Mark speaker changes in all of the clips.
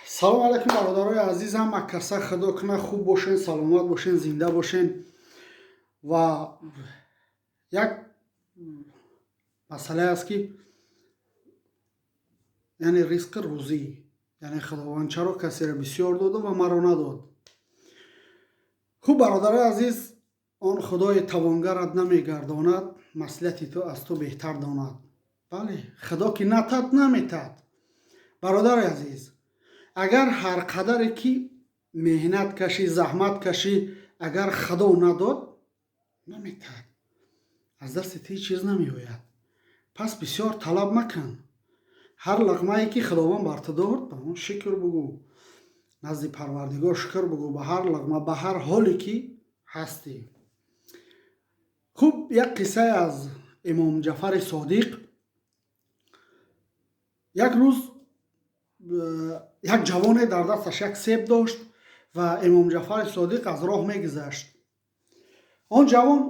Speaker 1: Салом алайкум, бародарои азизам. Каса худо куна, хуб бошен, саломат бошен, зинда бошен. Ва як масъалае аст, ки яъне ризқи рӯзӣ, яъне Худованд чаро касеро бисёр дода ва маро надод? Хуб, бародарои азиз, он Худои тавонгарат намегардонад, маслиҳати ту аз ту беҳтар донад. Бале, Худо ки натад, наметад. Бародари азиз, агар ҳар қадаре ки меҳнат кашӣ, заҳмат кашӣ, агар Худо надод, наметад. Аз дасти ту ҳеҷ чиз намеояд. Пас бисёр талаб макун. Ҳар луқмае ки Худованд бар ту дод, ба он шукр бугӯ. Назди Парвардигор шукр бугӯ ба ҳар луқма, ба ҳар ҳоле ки ҳастӣ. Хуб, як қиссае аз Имом Ҷафари Содиқ. Як рӯз як ҷавоне дар дасташ як себ дошт ва Имом Ҷафари Содиқ аз роҳ мегузашт. Он ҷавон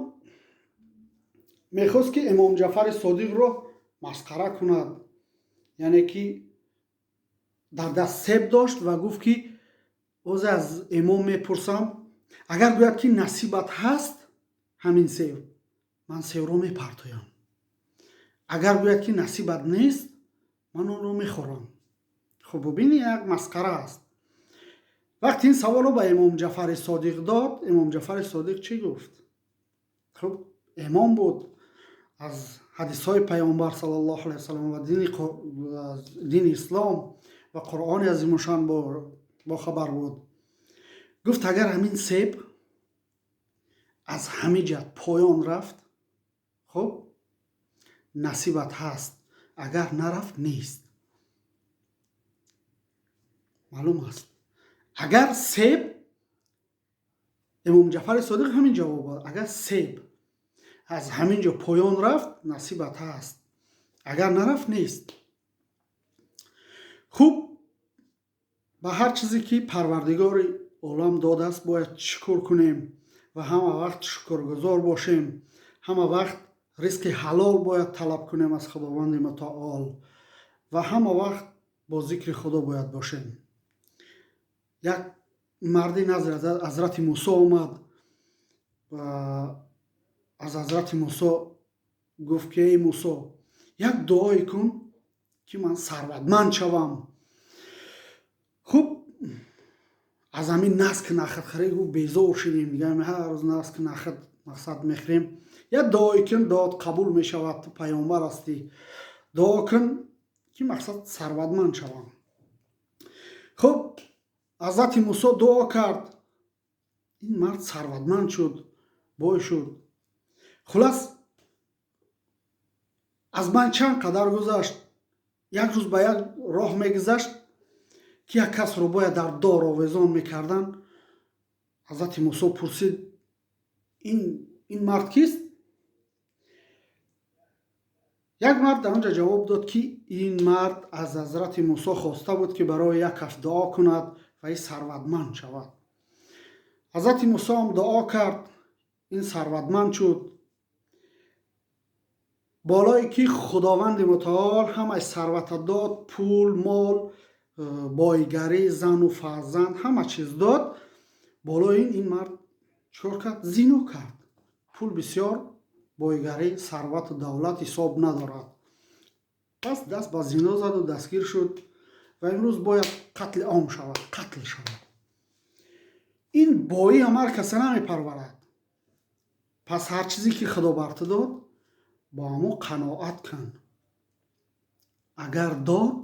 Speaker 1: мехост, ки Имом Ҷафари Содиқро масхара кунад, яъне ки дар даст себ дошт ва гуфт, ки озе аз имом мепурсам, агар гӯяд, ки насибат ҳаст ҳамин себ, ман себро мепартоям, агар гӯяд, ки насибат нест, ман онро мехӯрам. Хуб, бубини, як масхара аст. Вақти ин саволро ба Имом Ҷафари Содиқ дод, Имом Ҷафари Содиқ чӣ гуфт? Хуб, имом буд, аз ҳадисҳои Паёмбар саллаллоҳу алайҳи васаллам ва дини ислом ва Қуръони азимушшаън бохабар буд. Гуфт: агар ҳамин себ аз ҳамин ҷиҳат поён рафт, хуб, насибат ҳаст, агар нарафт, нест. Маълум аст, агар себ, Имом Ҷафари Содиқ ҳамин ҷавоб дод: агар себ аз ҳамин ҷо поён рафт, насибат ҳаст, агар нарафт, нест. Хуб, ба ҳар чизе ки Парвардигори олам додааст, бояд шукр кунем ва ҳама вақт шукргузор бошем. Ҳама вақт ризқи ҳалол бояд талаб кунем аз Худованди Мутаол ва ҳама вақт бо зикри Худо бояд бошем. Як марди назди Ҳазрати Мусо омад ва аз Ҳазрати Мусо гуфт, ки эй Мусо, як дуое кун, ки ман сарватманд шавам. Хуб, аз ҳамин наск нахӯдхӯрӣ, гуфт, безор шудем, дигар ҳар рӯз наск нахӯд мақсад мехӯрем. Як дуое кун, дуот қабул мешавад, ту паёмбар ҳастӣ, дуо кун, ки мақсад сарватманд шавам. Хуб, Ҳазрати Мусо дуо кард, ин мард сарватманд шуд, бой шуд. Хулас, аз ман чанд қадар гузашт, як рӯз ба як роҳ мегузашт, ки як касро бояд дар дор овезон мекарданд. Ҳазрати Мусо пурсид: Ин мард кист?» Як мард дар он ҷо ҷавоб дод, ки ин мард аз Ҳазрати Мусо хоста буд, ки барои як ҳафт дуо кунад ва ин сарватманд шавад. Ҳазрати Мусо ҳам дуо кард, ин сарватманд шуд. Болое ки Худованди Мутаол ҳамаи сарвата дод, пул, мол, бойгарӣ, зану фарзанд, ҳама чиз дод, болои ин ин мард чикор кард? Зино кард. Пул бисёр, бойгарӣ, сарвату давлат ҳисоб надорад. Пас даст ба зино заду дастгир шуд ва имрӯз бояд қатли ом шавад, қатл шавад. Ин боӣ ҳам ҳар каса намепарварад. Пас ҳар чизе ки Худо бар ту дод, бо ҳамон қаноат кун. Агар дод,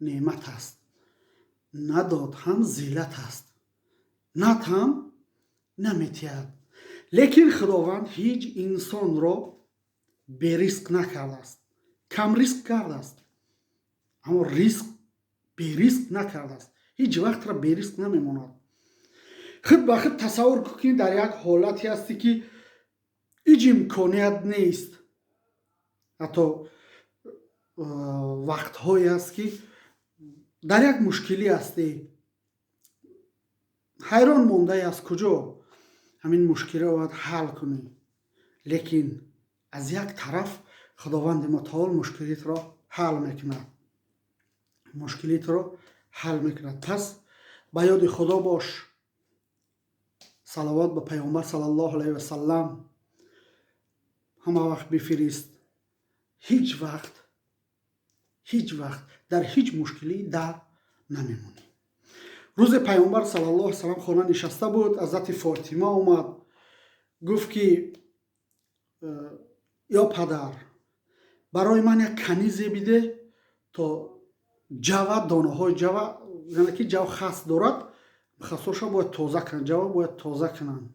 Speaker 1: неъмат аст, надод ҳам зиллат аст, над ҳам наметиҳад. Лекин Худованд ҳеҷ инсонро беризқ накардааст. Камризқ кардааст, аммо ризқ беризқ накардааст. Ҳеҷ вақтра беризқ намемонад. Худ ба худ тасаввур кун, ки дар як ҳолате ҳастӣ, ки ҳеҷ имконият нест. Ҳатто вақтҳое аст, ки дар як мушкилӣ ҳастӣ, ҳайрон мондаи, аз куҷо ҳамин мушкилиро бояд ҳал кунӣ. Лекин аз як тараф Худованди Мутаол мушкилитро ҳал мекунад, мушкилитро ҳал мекунад. Пас Ба ёди Худо бош, салавот ба Паёмбар саллаллоҳу алайҳи васаллам ҳама вақт бифирист. Ҳеҷ вақт, ҳеҷ вақт дар ҳеҷ мушкилӣ дар намемонӣ. Рӯзе Паёмбар саллаллоҳу салам хона нишаста буд. Ҳазрати Фотима омад, гуфт ки: «Ё падар, барои ман як канизе биде, то ҷава, донаҳои ҷава, яъне ки ҷав хас дорад, хасоша бояд тоза кунанд, ҷава бояд тоза кунанд».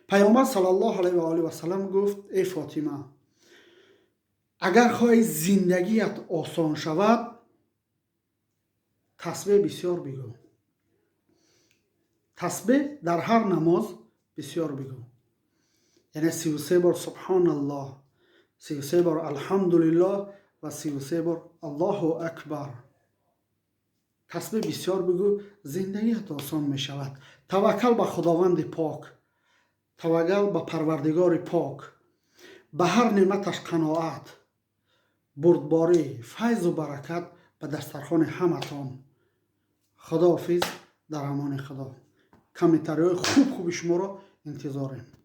Speaker 1: Паёмбар саллаллоҳу алайҳи ва олиҳи васалам гуфт: «Эй Фотима, агар хоҳӣ зиндагият осон шавад, тасбеҳ бисёр бигӯ, тасбеҳ дар ҳар намоз бисёр бигӯ, яъне 33 бор субҳоналлоҳ, 33 бор алҳамдулиллоҳ ва 33 бор Аллоҳу акбар. Тасбеҳ бисёр бигӯ, зиндагият осон мешавад. Таваккал ба Худованди пок, таваккал ба Парвардигори пок, ба ҳар неъматаш қаноат, бурдборӣ, файзу баракат ба дастархони ҳаматон. Худоҳофиз, дар амони Худо. Комментариҳои хуб хуби шуморо интизорем».